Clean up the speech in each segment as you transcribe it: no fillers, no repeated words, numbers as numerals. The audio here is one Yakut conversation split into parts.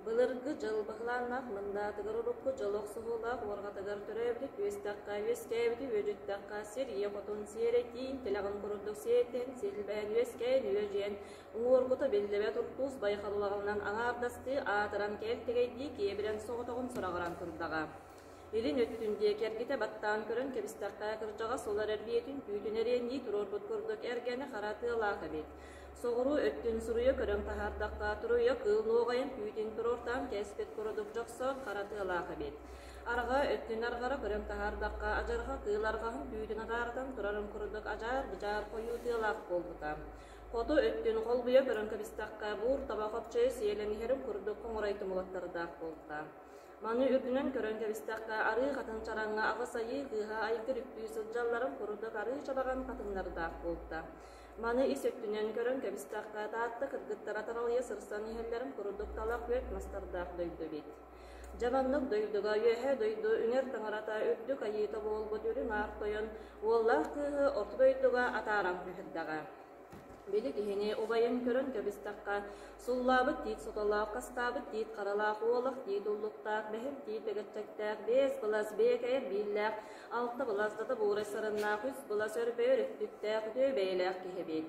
Былыргы дьыл быһылааннаах мындаатыгар урукку дьыл охсуһуулаах уорҕатыгар төрөөбүтү түөстэххэ, үөскээбити үөдүттэххэ, сир ийэ хотун сиэрэ тииҥ тилэҕин курдук сиэтэн, силбээн, үөскээн, үөдьүйэн, уҥуоргута биллибэт уртуус байҕаллаҕынан аҥаардастыы аатыран кэлтэгэйдии киэбирэн соҕотоҕун сураҕыран турдаҕа. Илин өттүн диэки эргитэ баттаан көрөн кэбистэххэ, кырдьаҕас улар эрбиэтин түүтүн эриэннии туруорбут курдук эргэни хара тыалаах эбит. Соҕуруу өттүн суруйа көрөн таһаардахха, туруйа кыыл нуоҕайын түүтүн туруортаан кээспит курдук дьохсоон хара тыалаах эбит. Арҕаа өттүн арҕара көрөн таһаардахха, адьырҕа кыыл арҕаһын түүтүн адаарытан турарын курдук адьаар-быдьаар хойуу тыалаах буолбута. Хоту өттүн холбуйа көрөн кэбистэххэ, буур таба хопчойо сиэлэн иһэрин курдук хоҥорой тумулаттардаах буолта. Маны үрдүнэн көрөн кэбистэххэ, арыы хатын чараҥҥа аҕыс айыы кыыһа айгыр үктүү сылдьалларын курдук арыы чабаҕан хатыҥнардаах буолта. Маны ис өттүнэн көрөн кэбистэххэ, Таатта кыргыттара таралыйа сырсан иһэллэрин курдук талах үөт мастардаах дойду эбит. Дьэ маннык дойдуга үөһээ дойду үҥэр таҥарата үрдүк айыыта буолбут үрүҥ аар тойон уоллаах кыыһы орто дойдуга атааран түһэрдэҕэ. Били киһини убайын көрөн кэбистэххэ, суллаабыт тиит сотолоох, хастаабыт тиит харалаах, уолах тиит уллуктаах, бэһин тиит бэгэччэктээх, биэс былас биэкэйэр бииллээх, алта былас дата буурай сарыннаах, үс былас өрбөйөр өттүктээх, үтүө бэйэлээх киһи эбит.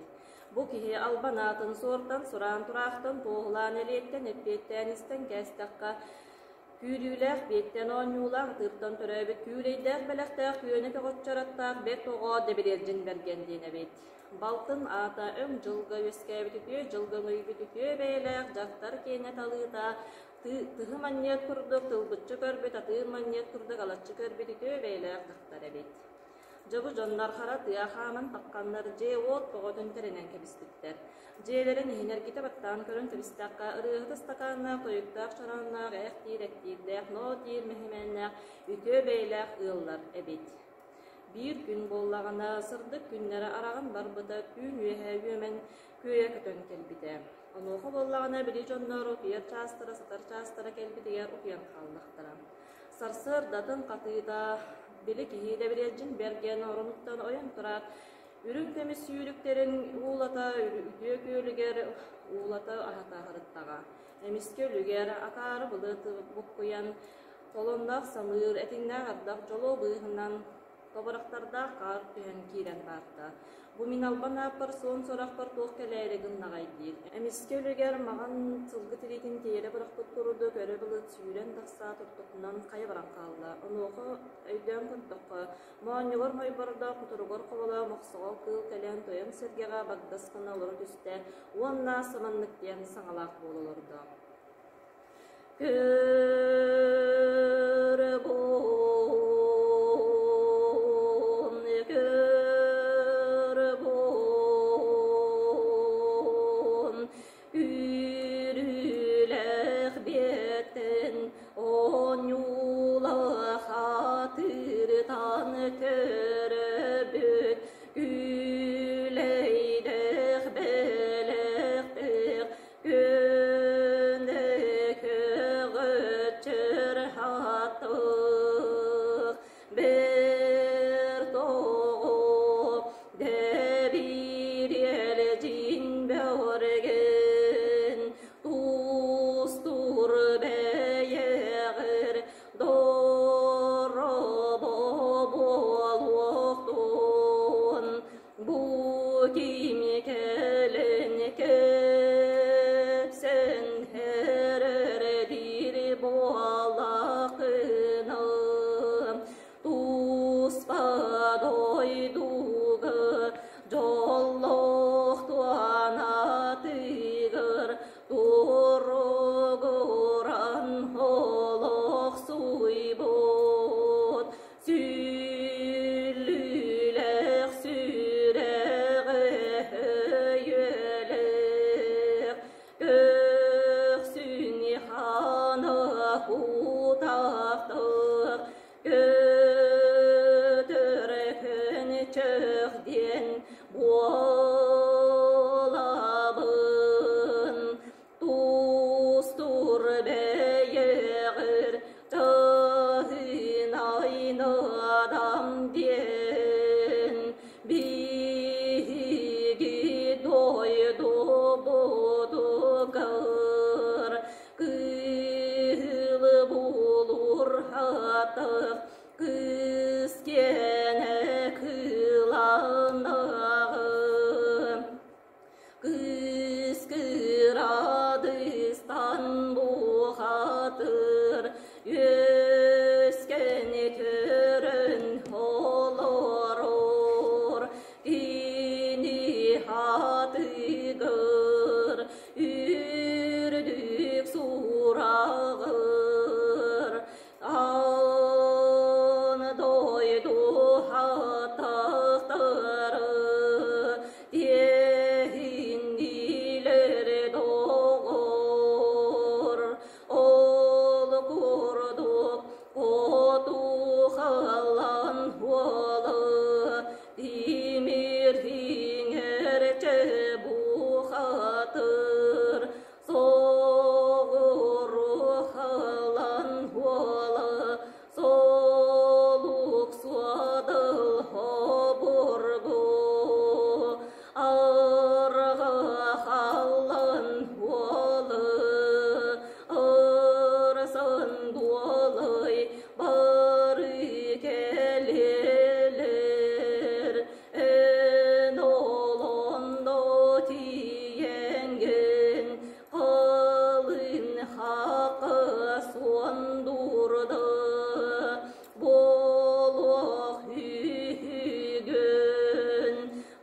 Бу киһи албан аатын суортан, сураан тураахтан, туоһулаан элиэттэн, эппиэттээн истэн кээстэххэ, Күүрүүлээх биэттэн оонньуулаах ытыыртан төрөөбүт күүлэйдээх бэлэхтээх күөнэ көҕөччөр аттаах бэрт оҕо Дэбилиэрдьин Бэргэн диэн эбит. Балтын аата өҥ дьылга үөскээбит үтүө дьылга өҥөйбүт үтүө бэйэлээх дьахтар киэнэ талыыта тыһы манньыат курдук тылбыччы көрбүт атыыр манньыат курдук алаччы көрбүт үтүө бэйэлээх дьахтар эбит. Дьобу дьоннор хара тыа хааман тахханнар дьиэ-уот тоҕотун тэринэн кэбиспиттэр. Дьиэлэрин иһин эргитэ баттаан көрөн кэбистэххэ, ырыаһыт ыстакааннаах, тойуктаах чороонноох, ээх диир эттиирдээх, ноо диир мэһэмээннээх, үтүө бэйэлээх ыаллар эбит. Биир күн буоллаҕына, сырдык күннэрэ араҕан барбыта, түүн үөһэ үөмэн күөйэ көтөн кэлбитэ. Онуоха буоллаҕына, били дьоннор утуйар чаастара, сытар чаастара кэлбитигэр утуйан хааллахтара. Сарсыардатын хатыыта, били киһи Дэбириэлдьин Бэргэн оронуттан ойон тураат, үрүҥ көмүс сүүрүктэрин уулата үтүө күөлүгэр уулата аһата сырыттаҕа. Эмискэ үлүгэр акаары былыт буккуйан, толонноох самыыр, этиҥнээх ардах дьолуо быыһынан Тобурахтардаах хаар түһэн киирэн барда. Бу мин албан ааппар суон сурахпар туох кэлээри гыннаҕай диир. Эмискэ үлүгэр маҕан сылгы тириитин тиэрэ бырахпыт курдук өрө былыт сүүрэн тахсаат ортотунан хайа баран хаалла. Онуоха өйдөөн көрдөххө, моонньугар мойбордоох, кутуругар хоболоох мохсоҕол кыыл кэлэн тойон сэргэҕэ багдас гына олоро түстэ уонна саманнык диэн саҥалаах буола олордо. Көрбун, көрбун, Күүрүүлээх биэттэн оонньуулах атыыртан төрөбүт Күүлэйдээх бэлэхтээх Күнэ көҕөччөр хатык бэрт оҕо дэбириэлдьин бөҕөргөн тустуур бэйэҕэр доробо буолуохтун Бу кими кэлэн кэпсэн эрэр буоллаххына туспа дойдуга дьоллоох туонатыгар туругуран олохсуйбут Сүллүүлээх сүрэҕи өйүөлээх, көхсүн хаана кутахтык, көтөр көнчөх диэн буолабын. Тустуур бэйэҕэр тыһыынайныадам диэн биһиги дойдубутугар. Кыратык кыыс киэнэ кыыланаҕы Кыыс кырадыстан бухатыр үөскэни төрөн олорор кини хатыгыр үрдүк сураҕыр Аан дойду хатахтары тиэһиннилэр доҕор Ол курдук хоту халан уолу тимир иҥэрчэ бухатыр Соҕуруһалан уола солук суодал обургу арҕахаллан уолу ырсан дуолай бары кэлэлэр Эн олондо тиийэҥҥин халын хакы суондурда буолуох үһүгүн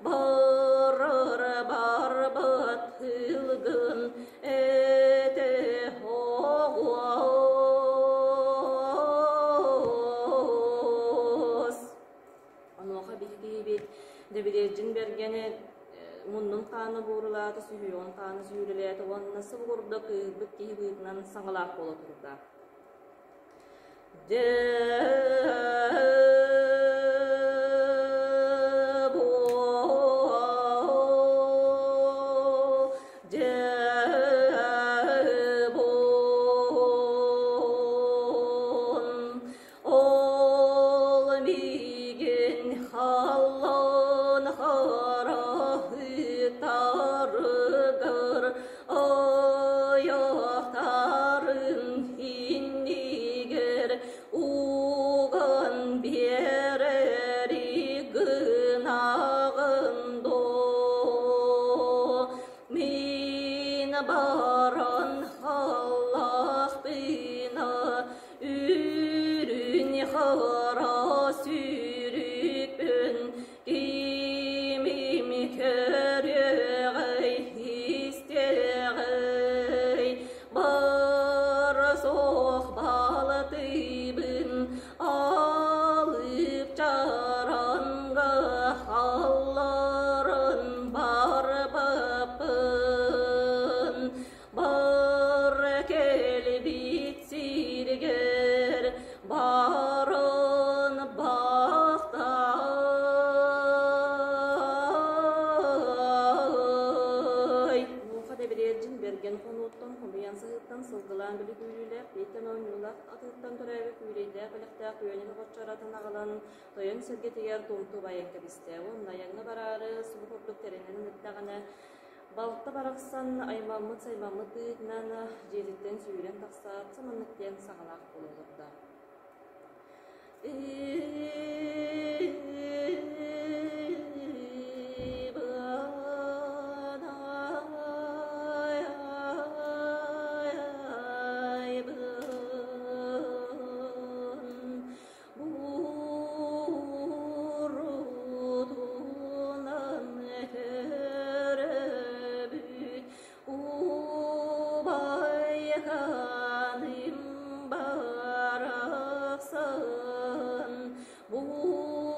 барар барбат тылгын этэ оҕуос. Онуоха биһиги Дэбилиэрдьин Бэргэни муннун хаана буурулаата, сүһүөҕүн хаана сүүрэлээтэ уонна сыл курдук кыыһырбыт киһи быһыытынан саҥалаах буола турда. Дьэ Ол миигин халлаан хараһытарыгар айахтарын иннигэр уган биэрэри гынаҕын доо Мин баран халлахпына Үрүн хара сүрүкпүн кимим көрүөҕэй истиэҕэй бар суох балтыбын алып чаранга халларын барбаппын Бар кэлбит сиригэр барын бахтай. Муха Дэбириэрдьин Бэргэн хонууттан хомуйан сыһыттан сылгылаан били күүрүүлээх, бииртэн оонньуулаах атыттан төрөөбүт күүлэйдээх бэлэхтээх үөнүн оҕоччоратын аҕалан тойон сэргэтигэр тумту байан кэбистэ уонна айаҥҥа бараары субу курдук тэринэн эрдэҕинэ Балта барахсан аймаммыт-саймаммыт быһыытынан дьиэтиттэн сүүрэн тахсаат, саманнык диэн саҥалаах буола олордо. Бурутунан төрөбүт убайганым барахсан бурутунан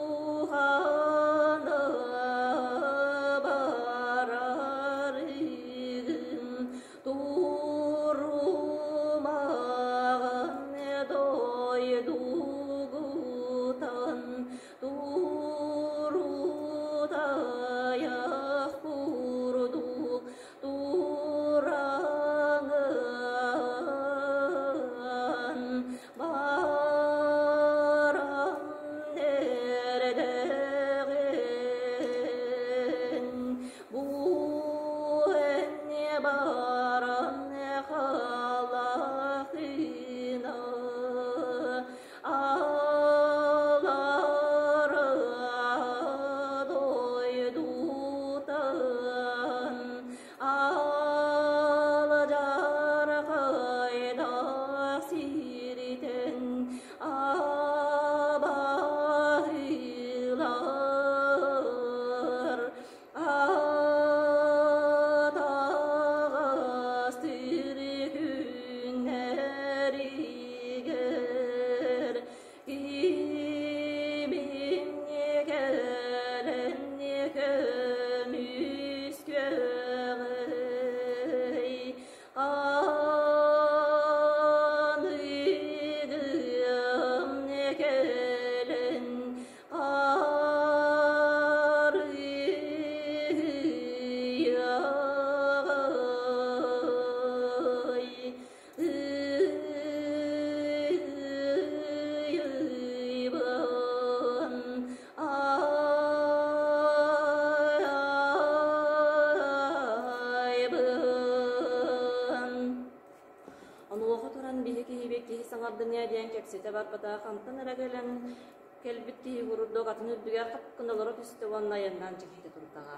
саҥардын ээ диэн кэпсэтэ барбата, хантан эрэ кэлэн кэлбит киһи курдук атын үрдүгэр хап гына олоро түстэ уонна айаннаан чэкиитэ турдаҕа.